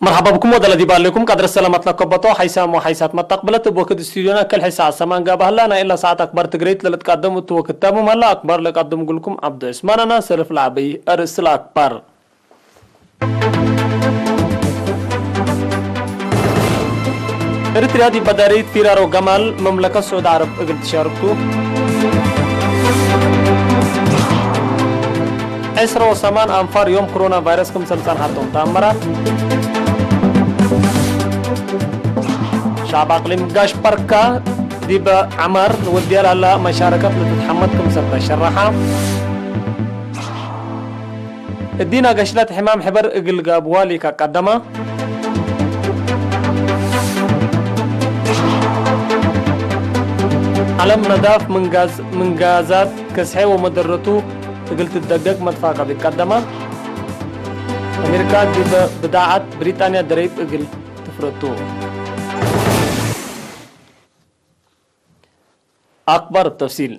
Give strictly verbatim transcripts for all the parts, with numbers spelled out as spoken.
መርሐባ ብኩም ወደለ ዲብ አሌኩም ቀድረ ሰላመት ለከበቶ ሐይሳም ወሐይሳት መተቅብለት እብ ወክድ ስቱድዮና ከል ሐይሳ አሰማን ጋባ ህላ ናይ እላ ሰዓት አክባር ትግረይት ለልትቀደም እቱ ወክድ ተምም ሀላ አክባር ለቀድም እግልኩም ዐብዱ ዕስማን አና ሰልፍ ለዐበይ አርእስ ለአክባር። ኤሪትርያ ዲብ መዳርይት ፊራሮ ገማል መምለከት ስዑድ ዐረብ እግል ትሻርክ ቱ። ዕስራ ወሰማን አንፋር ዮም ክሮና ቫይረስ ክምሰል ጸንሐቶም ተአመረ። ሸዐብ አቅሊም ጋሽ በርካ ዲበ ዐማር ወድያ ለሀላ መሻረከት ለትትሐመድ ክምሰል ተሸረሐ። እዲና ገሽለት ሕማም ሕበር እግል ጋብዋ ሊካ ቀደማ። ዐለም ነዳፍ ምን ጋዝ-፣ ምን ጋዛት ከስሐ ወመደረቱ እግል ትደገግ መትፋቀብ ይቀደማ። አሜሪካ ዲበ ብዳዓት ብሪጣንያ ደረይብ እግል ትፍረቱ። አክባር ብተፍሲል።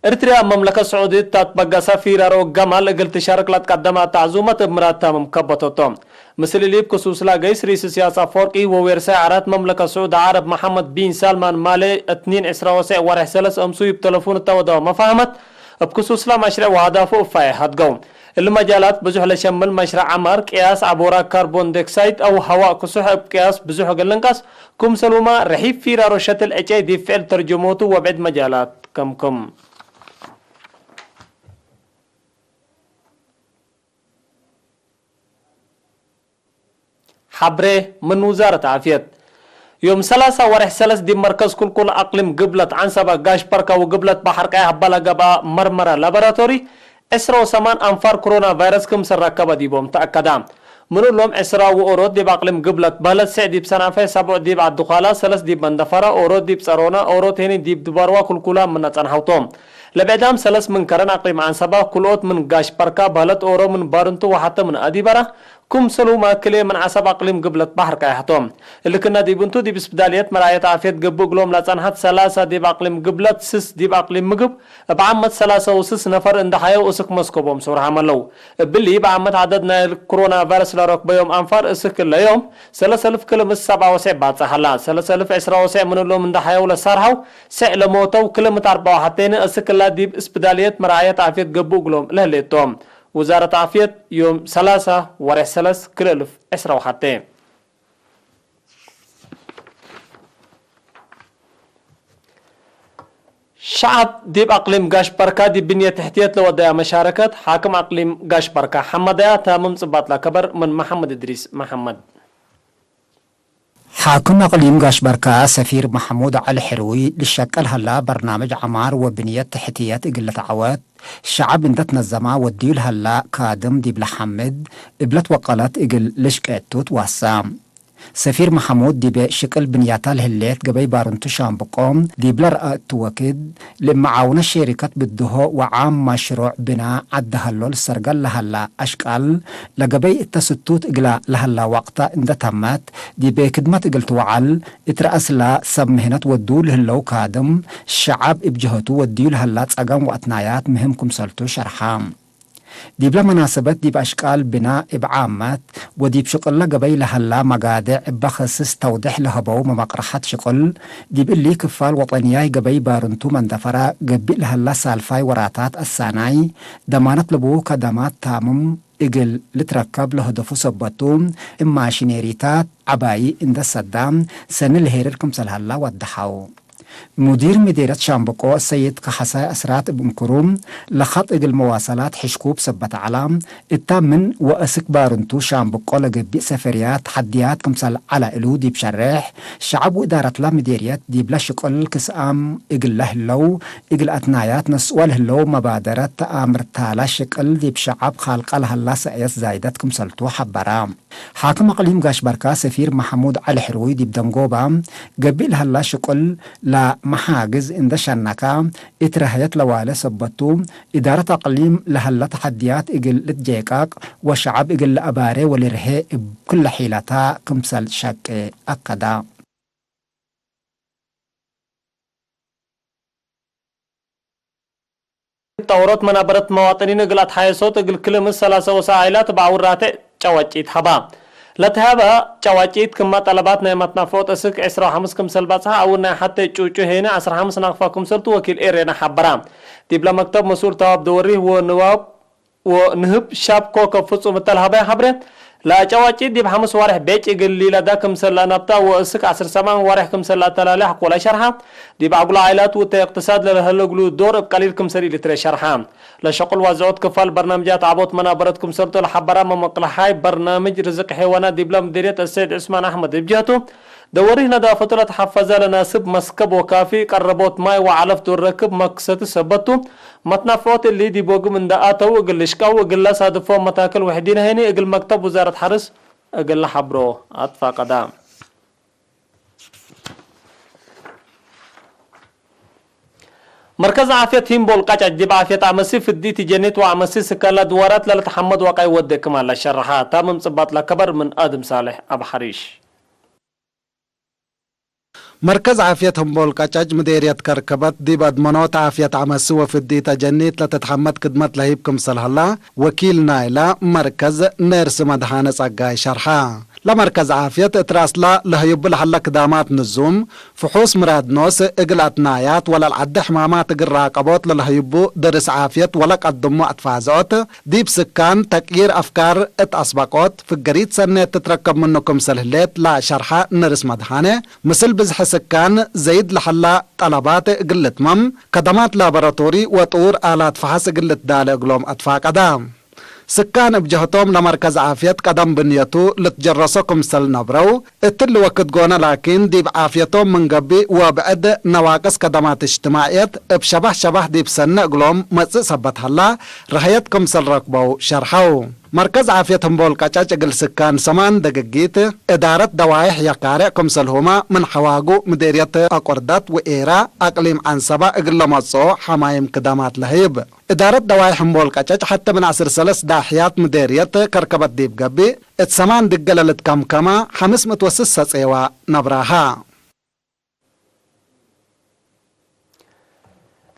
ኤሪትርያ እብ መምለከት ስዑድየት ታት በገሰ ፊራሮ ገማል እግል ትሻርክ ለትቀደመ ተዕዙመት እብ ምራድ ታምም ከበተቶ። ምስል እሊ እብ ክሱስላ ገይስ ርኢስ እስያስ አፈወርቂ ወዌርሳይ ዐራት መምለከት ስዑድ ዐረብ መሐመድ ቢን ሳልማን ማሌ እትኒን ዕስራ ወሰዕ ወርሕ ሰለስ አምሱይ እብ ተለፉን እተ ወደወ መፋህመት እብ ክሱስላ መሽረዕ ወአህዳፉ እፋዬ ሀድገው። እሊ መጃላት ብዙሕ ለሸምል መሽረዕ ዐማር፣ ቅያስ ዐቦራ ካርቦን ዳይኦክሳይድ አው ሀዋእ ክሱሕ እብ ቅያስ ብዙሕ እግል ልንቀስ፣ ክምሰሉመ ርሒብ ፊራሮ ሸትል ዕጨይ ዲብ ፍዕል ተርጀሞቱ ወብዕድ መጃላት ክምክም። ሐብሬ ምን ውዛረት ዓፍየት። ዮም ሰላሳ ወርሕ ሰለስ ዲብ መርከዝ ኩልኩል አቅሊም ግብለት ዐንሰበ ጋሽ በርካ ወግብለት በሐር ቀያሕ በለ ገብአ መርመረ ላቦራቶሪ ዕስራ ወሰማን አንፋር ክሮና ቫይረስ ክምሰል ረከበ ዲቦም ተአከደ። ምን እሎም ዕስራ ወኦሮት ዲብ አቅሊም ግብለት በህለት፣ ሰዕ ዲብ ሰናፈ፣ ሰብዑ ዲብ ዐዲ ኳላ፣ ሰለስ ዲብ መንደፈረ፣ ኦሮት ዲብ ጸሮነ፣ ኦሮት ህኒ ዲብ ድባርዋ ኩልኩላ ምነ ጸንሐውቶም። ለብዕዳም ሰለስ ምን ከረን አቅሊም ዐንሰበ፣ ክልኦት ምን ጋሽ በርካ በህለት ኦሮ ምን ባርንቱ ወሐተ ምን አዲበረ፣ ክምሰሉመ ክልኤ ምን ዐሰብ አቅሊም ግብለት በሐር ቀያሕ ቶም። እሊ ክነ ዲብ እንቱ፣ ዲብ እስብዳልየት መርዓየት ዓፍየት ገብእ እግሎም ለጸንሐት ሰላሳ ዲብ አቅሊም ግብለት፣ ስስ ዲብ አቅሊም ምግብ፣ እብ ዓመት ሰላሳ ወስስ ነፈር እንዴ ሐየው እስክ መስከቦም ሶርሐም ዐለው። እብሊ፣ እብ ዓመት ዐደድ ናይ ክሮና ቫይረስ ለረክበዮም አንፋር እስክ እለ ዮም ሰለስ አልፍ ክልምት ሰብዓ ወሰዕ ባጽሕ ሀላ። ሰለስ አልፍ ዕስራ ወሰዕ ምን እሎም እንዴ ሐየው ለሳርሐው፣ ሰዕ ለሞተው፣ ክልምት አርበዕ ወሐቴነ እስክ እለ ዲብ እስብዳልየት መርዓየት ዓፍየት ገብእ እግሎም ለህሌት ቶም። ውዛረት ዓፍየት ዮም ሰላሳ ወሬሕ ሰለስ ክልኤ እልፍ ዕስራ ወሐቴ። ሸዐብ ዲብ አቅሊም ጋሽ በርካ ዲብ ብንየት ተሕትየት ለወደያ መሻረከት፣ ሓክም አቅሊም ጋሽ በርካ ሐመደያ ታምም ጽባጥ ለከበር ምን መሐመድ እድሪስ መሐመድ። ሓክም አቅሊም ጋሽ በርካ ሰፊር መሐሙድ ዐሊ ሕሩይ ልሸቀል ሀላ በርናምጅ ዐማር ወብንየት ተሕትየት እግል ልትዐወት፣ ሸዐብ እንደ ትነዘማ ወድዩ ለሀላ ካድም ዲብ ለሐምድ እብ ለትወቀለት እግል ልሽቄ እቱ ትዋሳ። ሰፊር መሐሙድ ዲበ ሽቅል ብንያታ ለህሌት ገበይ ባርንቱ ሻምብቆ ዲብለ ረአ እቱ ወክድ፣ ለመዓውነት ሼሪከት ብድሆ ወዓም መሽሮዕ ብና ዐድ ሀሎ ልሰርገል ለሀላ አሽቃል፣ ለገበይ እተ ስቱት እግላ ለሀላ ዋቅታ እንደ ተመት፣ ዲበ ክድመት እግል ትወዓል እት ረአስላ ሰብ ምህነት ወዱ ለህለው ካድም፣ ሸዐብ እብ ጀሀቱ ወድዩ ለሀላ ጸገም ወአትናያት ምህም ክምሰልቱ ሸርሐ። ዲብለ መናሰበት ዲብ አሽቃል ብና እብ ዓመት ወዲብ ሽቅለ ገበይ ለሀላ መጋድዕ እበ ከስስ ተውድሕ ለሀበው መመቅረሐት ሽቅል፣ ዲብ እሊ ክፋል ወጠንያይ ገበይ ባርንቱ መንደፈረ ገብእ ለሀላ ሳልፋይ ወራታት አሳናይ ደማነት ለቡ ከደማት ታምም እግል ልትረከብ ለህደፉ ሰበቱ፣ እብ ማሽኔሪታት ዐባዪ እንደ ሰዳ ሰኒ ለሄርር ክምሰል ሀላ ወደሐው። ሙዲር ምዴርየት ሻምብቆ ሰይድ ከሐሳይ አስራት እብ እንክሩ፣ ለኸጥ እግል መዋሰላት ሕሽኩብ ሰበት ዐላ፣ እታ ምን ወአስክ ባርንቱ ሻምብቆ ለገብእ ሰፈርያት ተሐድያት ክምሰል ዐለ እሉ ዲብ ሸሬሕ፣ ሸዐብ ወእዳረትላ ምዴርየት ዲብለ ሽቅል ክስአም እግለ ህለው፣ እግል አትናያት ነስኦ ለህለው መባደረት ተአምርታላ ሽቅል ዲብ ሸዐብ ካልቀ ለሀላ ሰእየት ዛይደት ክምሰልቱ ሐበረ። ሓክም አቅሊም ጋሽ በርካ ሰፊር መሐሙድ ዐሊ ሕሩይ ዲብ ደንጎባ ገብእ ለሀላ ሽቅል ለመሓግዝ እንደ ሸነካ፣ እት ረሀየት ለዋለ ሰበቱ፣ እዳረት አቅሊም ለሀለ ተሐድያት እግል ልትጄቃቅ ወሸዐብ እግል ለአባሬ ወልርሄ እብ ክለ ሒለታ ክምሰል ሸቄ አከዳ። ጠውሮት መናበረት መዋጥኒን እግል አትሓየሶት እግል ክልምት ሰላሰ ወሰ ዓይላት እብ አውራቴዕ ጨዋጪት ሀባ። ለተሀበ ጨዋጪት ክመ ጠለባት ናይ መትናፍዖት እስክ ዕስራ ወሐምስ ክምሰል በጽሐ፣ አው ናይ ሐቴ ጩጩ ሄነ ዐስራ ሐምስ ናቅፋ ክምሰልቱ ወኪል ኤሬና ሐበራ። ዲብለ መክተብ መስኡል ተዋብ ደወሪህ ወንዋብ ወንህብ ሻብ ኮከብ ፍጹም እተ ለሀበየ ሐብሬ፣ ለአጨዋጪት ዲብ ሐምስ ዋሬሕ ቤጭ እግል ሊለዳ ክምሰል ለአናብታ ወእስክ ዐስር ሰማን ዋሬሕ ክምሰል ለአተላሌ ሐቆለ ሸርሐ። ዲብ አጉለ ዓኢላት ውተ እቅትሳድ ለለሀለ እግሉ ዶር እብ ቀሊል ክምሰል ኢልትሬ ሸርሐ። ለሸቁል ዋዝዖት ክፋል በርናምጃት ዐቦት መናበረት ክምሰልቱ ለሐበራ መመቅለሓይ በርናምጅ ርዝቅ ሔዋናት ዲብለ ምዴርየት አሰይድ ዑስማን አሕመድ እብ ጀህቱ፣ ደወሪህ ነዳፈቱ ለተሐፈዘ ለናስብ መስከብ ወካፊ ቀረቦት ማይ ወዐለፍ ዶር ረክብ መክሰቲ ሰበት ቱ። መትናፍዖት እሊ ዲብ ወግም እንደ አተው እግል ልሽቀው እግል ለሳድፎ መታክል ውሕዲን ሀይኒ እግል መክተብ ውዛረት ሐርስ እግል ለሐብሮ አትፋቀዳ። መርከዝ ዓፍየት ሂምቦል ቀጨጭ ዲብ ዓፍየት አመሲ ፍዲት ጀኒት ወአመሲ ስከን ለድዋራት ለልትሐመድ ወቀይ ወዴ ክማን ለሸርሐ። ታምም ጽባጥ ለከበር ምን አድም ሳሌሕ አብ ሐሪሽ። መርከዝ ዓፍየት ህምቦል ቀጨጭ ምዴርየት ከርከበት ዲብ አድመኖት ዓፍየት አመሲ ወፍዲት አጀኒት ለትትሐመድ ክድመት ለህይብ ክምሰል ሀላ ወኪል ናይላ መርከዝ ነርስ መድሃነ ጸጋይ ሸርሐ። ለመርከዝ ዓፍየት እት ረአስላ ለህዩቡ ለሀለ ክዳማት ንዙም፣ ፍሑስ ምራድ ኖስ እግል አትናያት ወለልዐደ ሕማማት እግል ራቀቦት ለለህዩቡ ደርስ ዓፍየት ወለቀድሞ አትፋዘኦት፣ ዲብ ስካን ተቅዪር አፍካር እት አስበቆት፣ ፍገሪት ሰኔት ትትረከብ ምኑ ክምሰል ህሌት ለሸርሐ ነርስ መድሃነ፣ ምስል ብዝሒ ስካን ዘይድ ለሀላ ጠለባት እግል ልትመም፣ ከደማት ላቦራቶሪ ወጥዉር አላት ፈሐስ እግል ልትዳለ እግሎም አትፋቀዳ። ስካን እብ ጀህቶም ለመርከዝ ዓፍየት ቀደም ብንየቱ ልትጀረሶ ክምሰል ነብረው፣ እትሊ ወክድ ጎነ ላኪን ዲብ ዓፍየቶም ምን ገብእ ወብዕድ ነዋቅስ ከደማት እጅትማዕየት እብ ሸባህ ሸባህ ዲብ ሰኒ እግሎም መጽእ ሰበት ሀላ፣ ረሀየት ክምሰል ረክበው ሸርሐው። መርከዝ ዓፍየት ህምቦል ቀጨጭ እግል ስካን ሰማን ደገጊት እዳረት ደዋይሕ የካሬዕ ክምሰልሁመ ምን ሐዋጉ ምዴርየት አቆርዳት ወኤራ አቅሊም ዐንሰበ እግል ለመጽኦ ሐማይም ክዳማት ለህይብ። እዳረት ደዋይሕ ህምቦል ቀጨጭ ሐቴ ምን ዐስር ሰለስ ዳሕያት ምዴርየት ከርከበት ዲብ ገብእ፣ እት ሰማን ድገ ለልትከምከመ ሐምስ ምእት ወስስ ሰጼዋ ነብራሃ።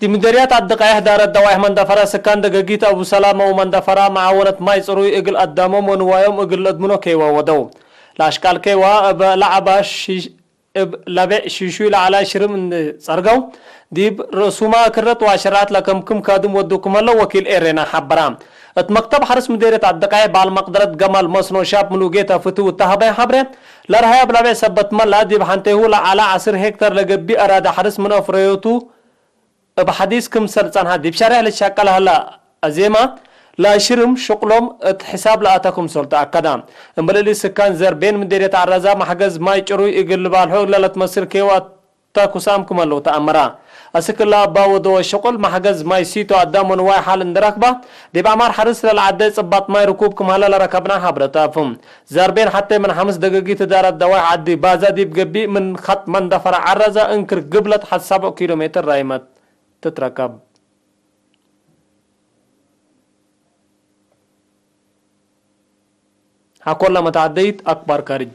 ዲብ ምዴርያት አዲ ቀይሕ እዳረት ደዋይሕ መንደፈራ ስካን ደገጊት አቡ ሰላመ ወመንደፈራ መዓወነት ማይ ጽሩይ እግል አዳሞም ወንዋዮም እግል ለአድምኖ ኬዋ ወደው። ለአሽቃል ኬዋ እብ ለዐባ ሺ-፣ እብ ለቤዕ ሺሹይ ለዐላይ ሽርም እንዴ ጸርገው፣ ዲብ ርእሱማ ክረት ወአሸራት ለከምክም ካድም ወዱ ክም ሀለው ወኪል ኤሬና ሐበራ። እት መክተብ ሐርስ ምዴርየት አዲ ቀይሕ በዓል መቅደረት ገማል መስኖ ሻብ ምሉጌታ ፍትው እተ ሀበየ ሐብሬ፣ ለረሀያብ ለቤዕ ሰበት መላ፣ ዲብ ሐንቴሁ ለዐለ ዐስር ሄክተር ለገብእ አራዲ ሐርስ ምን አፍረዮቱ እብ ሐዲስ ክምሰል ጸንሐ፣ ዲብ ሸሬሕ ልትሸቀል ሀለ አዜማ፣ ለሽርም ሽቅሎም እት ሕሳብ ለአተ ክምሰል ተአከደ። እምበል እሊ ስካን ዘርቤን ምዴርየት ዐረዛ መሕገዝ ማይ ጭሩይ እግል ልባልሖ እግለ ለትመስል ኬዋ እተ ኩሳም ክም ሀለው ተአመረ። አስክ እለ አባ ወደወ ሽቅል መሕገዝ ማይ ሲቶ አዳም ወንዋይ ሐል እንዴ ረክበ፣ ዲብ ዐማር ሐርስ ለለዐዴ ጽባጥ ማይ ርኩብ ክም ሀለ ለረከብነ ሐብረት አፍም። ዘርቤን ሐቴ ምን ሐምስ ደገጊት እዳረት ደዋይሕ ዐዲ ባዘ ዲብ ገብእ ምን ኸጥ መንደፈረ ዐረዘ እንክር ግብለት ሐት ሰብዕ ኪሎ ሜትር ራይመት ትትረከብ። ሐኮለ መተዓደይት አክባር ካርጅ።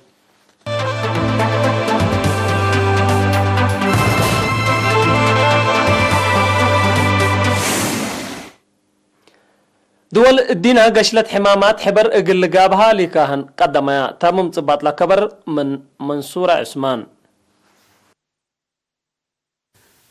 ድወል እዲነ ገሽለት ሕማማት ሕበር እግል ልጋብሃ ሊካህን ቀደመያ። ታምም ጽባጥ ለከበር ምን መንሱረ ዑስማን።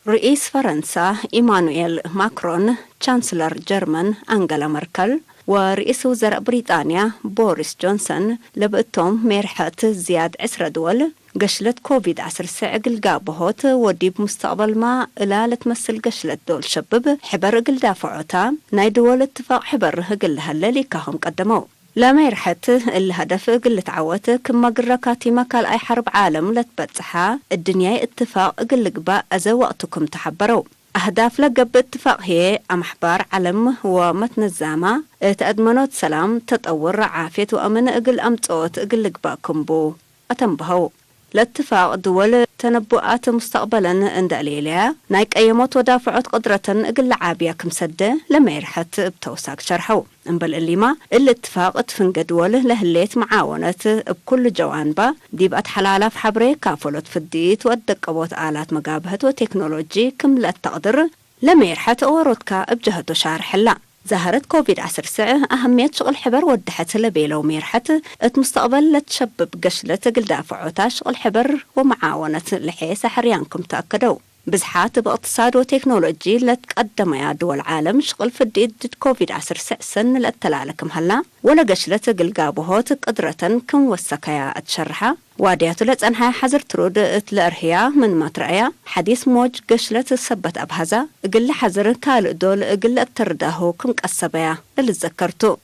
ርኢስ ፈረንሳ ኢማኑኤል ማክሮን፣ ቻንስለር ጀርመን አንገላ መርከል ወርኢስ ውዘራእ ብሪጣንያ ቦሪስ ጆንሰን ለብእቶም ሜርሐት ዝያድ ዕስረ ድወል ገሽለት ኮቪድ ዐስር ሰዕ እግል ጋብሆት ወዲብ ሙስተቅበልማ እላ ለትመስል ገሽለት ዶል ሸብብ ሕበር እግል ዳፍዖታ ናይ ድወል እትፋቅ ሕበር እግል ለሀለ ሊካሆም ቀደመው። ለሜርሐት እሊ ሀደፍ እግል ልትዐወት፣ ክመ ግረ ካቲመ ካልኣይ ሐርብ ዓለም ለትበጽሐ እድንያይ እትፋቅ እግል ልግባእ አዘ ወቅቱ ክም ተሐበረው። አህዳፍ ለገብእ እትፋቅ ህዬ፣ አምሕባር ዓለም ወመትነዛማ እት አድመኖት ሰላም፣ ተጠውር፣ ዓፍየት ወአምን እግል አምጽኦት እግል ልግባእ ክም ቡ አተንበሀው። ለእትፋቅ ድወል ተነቡኣት ሙስተቅበለን እንደ አሌለያ፣ ናይ ቀየሞት ወዳፍዖት ቅድረተን እግል ለዓብያ ክም ሰደ ለሜርሐት እብ ተውሳክ ሸርሐው። እምበል እሊማ፣ እሊ እትፋቅ እት ፍንገ ድወል ለህሌት መዓወነት እብ ኩሉ ጀዋንባ፣ ዲብ አትሐላላፍ ሐብሬ፣ ካፈሎት ፍዲት ወአደቀቦት አላት መጋብሀት ወቴክኖሎጂ ክም ለአተቅድር፣ ለሜርሐት ኦሮትካ እብ ጀሀቱ ሻርሐላ። ዛህረት ኮቪድ ዐስር ስዕ አህምየት ሽቅል ሕበር ወደሐት ለቤለው ሜርሐት፣ እት ሙስተቅበል ለትሸብብ ገሽለት እግል ዳፍዖታ ሽቅል ሕበር ወመዓወነት ለሔሰ ሕርያን ክም ተአከደው። ብዝሓት እብ እቅትሳድ ወቴክኖሎጂ ለትቀደመያ ድወል ዓለም ሽቅል ፍዲት ድድ ኮቪድ ዐስር ስዕ ሰኒ ለእተላለ ክም ሀላ፣ ወለገሽለት እግል ጋብሆት ቅድረተን ክም ወሰከያ እት ሸርሐ፣ ዋድያቱ ለጸንሐ ሐዝር ትሩድ እት ለአርህያ ምንመ ትረአያ፣ ሐዲስ ሞጅ ገሽለት ሰበት አብሀዛ፣ እግል ለሐዝር ካልእ ዶል እግል ለአተርዳሁ ክም ቀሰበያ ለልዘከር ቱ።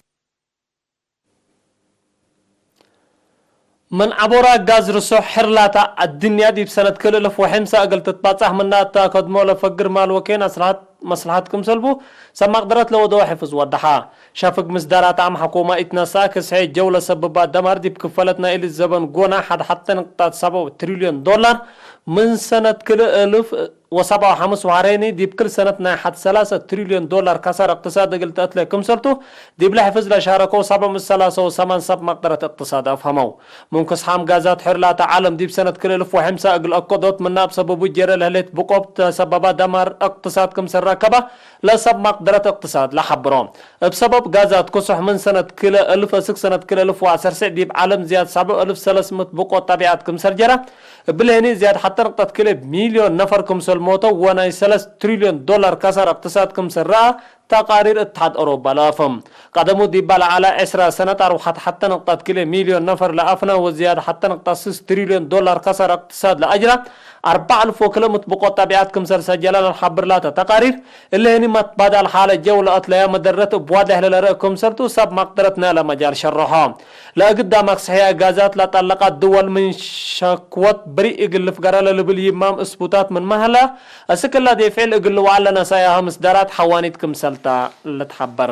ምን ዐቦራ ጋዝ ርሱሕ ሕር ላታ አድንያ ዲብ ሰነት ክል እልፍ ወሐምሳ እግል ትትባጻሕ ምና እተ አከድሞ ለፈግር ማል ወኬን አስልሐት መስለሐት ክምሰልቡ ሰብ መቅደረት ለወደወ ሕፍዝ ወደሐ። ሸፍግ ምስዳራት ዓም ሐኩመ ኢትነሰአ ክስሐ ጀው ለሰብባ ደማር ዲብ ክፈለት ናይ እሊ ዘበን ጎና ሐድ ሐቴ ንቅጣት ሰብዓ ትሪልዮን ዶላር ምን ሰነት ክልኤ እልፍ ወሰብዓ ወሐምስ ወሐሬኒ ዲብ ክል ሰነት ናይ ሐድ ሰላሰ ትሪልዮን ዶላር ከሳር እቅትሳድ እግል ተአትሌ ክምሰልቱ ዲብለ ሕፍዝ ለሻረከው ሰብዓ ምእት ሰላሰ ወሰማን ሰብ መቅደረት እቅትሳድ አፍሀመው። ምን ክስሓም ጋዛት ሕር ላተ ዓለም ዲብ ሰነት ክልኤ እልፍ ወሐምሳ እግል አከዶት ምናብ ሰበቡ ጀረ ለህሌት ብቆብ ተሰበባ ደማር እቅትሳድ ክምሰል ረከባ ለሰብ መቅደረት እቅትሳድ ለሐብሮ። እብ ሰበብ ጋዛት ክሱሕ ምን ሰነት ክልኤ እልፍ እስክ ሰነት ክልኤ እልፍ ወዐሰርተ ዲብ ዓለም ዝያድ ሰብዓ እልፍ ሰለስ ምእት ብቆ ጠቢዐት ክምሰል ጀረ፣ እብሊ ህኒ ዝያድ ሐቴ ንቅጠት ክልኤ ሚልዮን ነፈር ክምሰል ሞተው ወናይ ሰለስ ትሪልዮን ዶላር ከሳር እቅትሳድ ክምሰል ረአ ተቃሪር እትሓድ አውሮባ ለአፍም። ቀደሙ ዲባ ለዐለ ዕስራ ሰነት አርወሐት ሐቴ ንቅጠት ክልኤ ሚልዮን ነፈር ለአፍነ ወዝያድ ሐቴ ንቅጠት ስስ ትሪልዮን ዶላር ከሳር እቅትሳድ ለአጅረ፣ አርበዕ እልፍ ወክልኤ ምእት ብቆ ጠቢዐት ክምሰል ሰጀለ ለልሐብር ላተ ተቃሪር፣ እሊ ህኒ መትባዳል ሓለ ጀው ለአትለያ መደረት እብ ዋዴሕ ለለርእ ክምሰልቱ ሰብ መቅደረት ናይለ መጃል ሸርሖ። ለእግዳ መክሰሕያ ጋዛት ለጠለቃት ድወል ምን ሸክወት ብሪእ እግል ልፍገረ ለልብል ይማም እስቡታት ምንመ ሀለ፣ እስክ እለ ዴፍዕል እግል ልውዓል ለነሰአያሀ ምስዳራት ሐዋኒት ክምሰልታ ልትሐበር።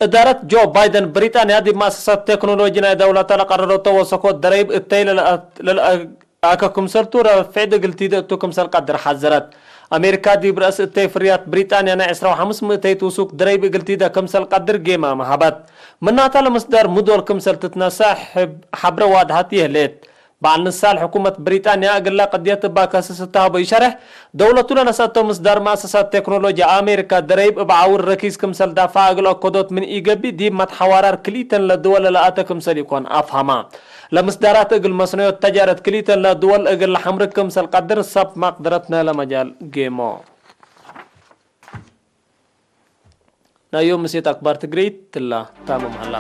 እዳረት ጆ ባይደን ብሪጣንያ ዲብ መአሰሳት ቴክኖሎጂ ናይ ደውለተ ለቀረረቶ ወሰኮ ደረይብ እተይ ለልአ- ለልአከ ክምሰልቱ ረፍዕድ እግል ቲደ እቱ ክምሰል ቀድር ሐዘረት። አሜሪካ ዲብ ረአስ እተይ ፍርያት ብሪጣንያ ናይ ዕስራ ወሐምስ ምእተይት ውሱክ ደረይብ እግል ቲደ ክምሰል ቀድር ጌማመ ሀበት። ምናተ ለምስዳር ሙዶል ክምሰል ትትነሰእ ሕብ- ሐብረ ዋድሐት ይህሌት። በዐል ንሳል ሕኩመት ብሪጣንያ እግለ ቅድየት እባ ከስስ እተ ሀበዩ ሸሬሕ፣ ደውለቱ ለነሰአቶ ምስዳር መአሰሳት ቴክኖሎጂ አሜሪካ ደረይብ እብ ዐውር ረኪስ ክምሰል ዳፋዐ እግል አከዶት ምን ኢገብእ፣ ዲብ መትሐዋራር ክልኢተን ለድወል ለለአተ ክምሰል ኢኮን አፍሀማ። ለምስዳራት እግል መስነዮት ተጃረት ክልኢተን ለድወል እግል ለሐምርክ ክምሰል ቀድር ሰብ መቅደረት ናይለ መጃል ጌሞ። ናይ ዮም ምሴት አክባር ትግሪት ትላ ታምም ሀላ።